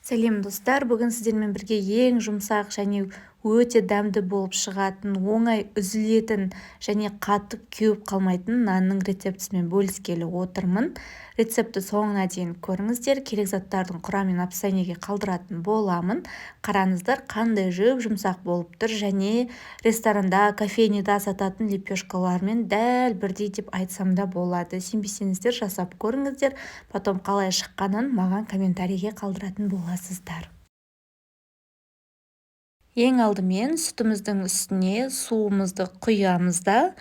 Сәлем, достар! Бүгін сіздермен бірге ең жұмсақ және өте дәмді болып шығатын, оңай үзілетін және қатып, кеуіп қалмайтын нанның рецептісімен бөліскелі отырмын. Рецептті соңына дейін көріңіздер. Керек заттардың құрамын описаниеге қалдыратын боламын. Қараңыздар, қандай жұп-жұмсақ болып тұр және ресторанда, кофейняда сататын лепешкалармен дәл бірдей деп айтсам да болады. Сенбесеңіздер, жасап көріңіздер, потом қалай шыққанын маған комментарийге қалдыратын боласыздар. Ең алдымен сүтіміздің үстіне суымызды құямыз да,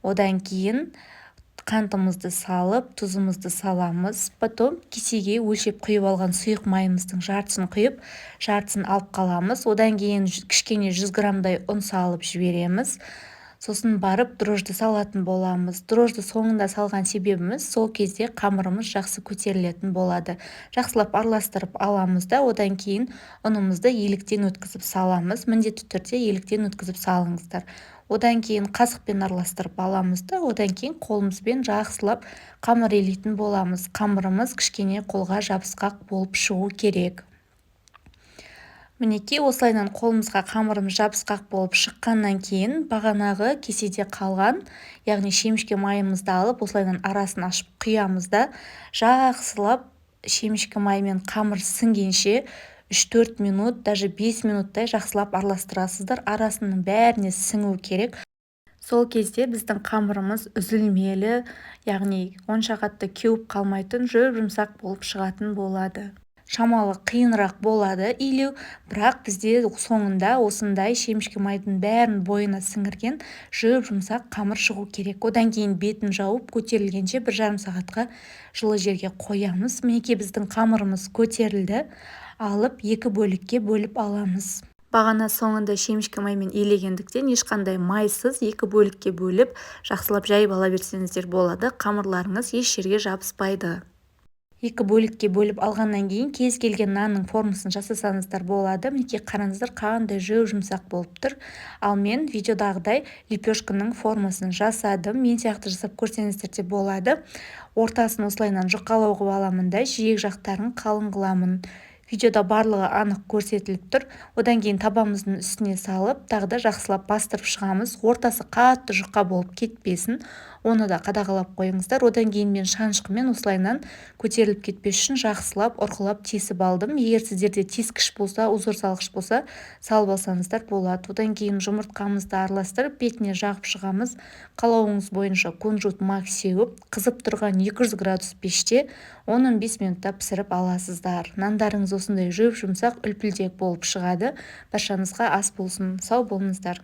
одан кейін қантымызды салып, тұзымызды саламыз. Потом кесеге өлшеп құйып алған сұйық майымыздың жартысын құйып, жартысын алып қаламыз. Одан кейін кішкене 100 граммдай ұн салып жібереміз. Сосын барып дрожжи салатын боламыз. Дрожжи соңында салған себебіміз, сол кезде қамырымыз жақсы көтерілетін болады. Жақсылап араластырып аламыз да, одан кейін ұнымызды електен өткізіп саламыз. Міндетті түрде електен өткізіп салыңыздар. Одан кейін қасықпен араластырып аламыз да, одан кейін қолымызбен жақсылап қамыр илейтін боламыз. Қамырымыз кішкене қолға жабысқақ болып шығу керек. Мінекей, осылайынан қолымызға қамырымыз жабысқақ болып шыққаннан кейін, бағанағы кеседе қалған, яғни шемішке майымызды алып, осылайынан арасын ашып құямыз да, жақсылап шемішке маймен қамыр сіңгенше 3-4 минут, даже 5 минуттай жақсылап араластырасыздар. Арасының бәріне сіңу керек. Сол кезде біздің қамырымыз үзілмелі, яғни онша қатты кеуіп қалмайтын, жұп-жұмсақ болып шығатын болады. Шамалы қиынырақ болады илеу, бірақ бізде соңында осындай шемішке майдың бәрін бойына сіңірген жұп-жұмсақ қамыр шығу керек. Одан кейін бетін жауып, көтерілгенше 1,5 сағатқа жылы жерге қоямыз. Мінекей, біздің қамырымыз көтерілді. Алып, екі бөлікке бөліп аламыз. Бағана соңында шемішке маймен илегендіктен, ешқандай майсыз екі бөлікке бөліп, жақсылап жайып ала берсеңіздер болады. Қамырларыңыз еш жерге жабыспайды. Екі бөлікке бөліп алғаннан кейін кез келген нанның формасын жасасаңыздар болады. Мінекей, қараңыздар, қандай жұп-жұмсақ болып тұр. Ал мен видеодағыдай лепешканың формасын жасадым. Мен сияқты жасап көрсеңіздер де болады. Ортасын осылайынан жұқалау қылып аламын да, жиек жақтарын қалың қыламын. Видеода барлығы анық көрсетіліп тұр. Одан кейін табамыздың үстіне салып, тағы да жақсылап бастырып шығамыз. Ортасы қатты жұқа болып кетпесін, оны да қадағалап қойыңыздар. Одан кейін мен шанышқымен осылайынан көтеріліп кетпес үшін жақсылап ұрғылап тесіп алдым. Егер сіздерде тескіш болса, узор салғыш болса, салып алсаңыздар болады. Одан кейін жұмыртқамызды араластырып, бетіне жағып шығамыз. Қалауыңыз бойынша кунжут, мак сеуіп, қызып тұрған 200 градус пеште 10-15 минутта пісіріп аласыздар. Нандарыңыз осындай жұп-жұмсақ, үлпілдек болып шығады. Баршаңызға ас болсын, сау болыңыздар!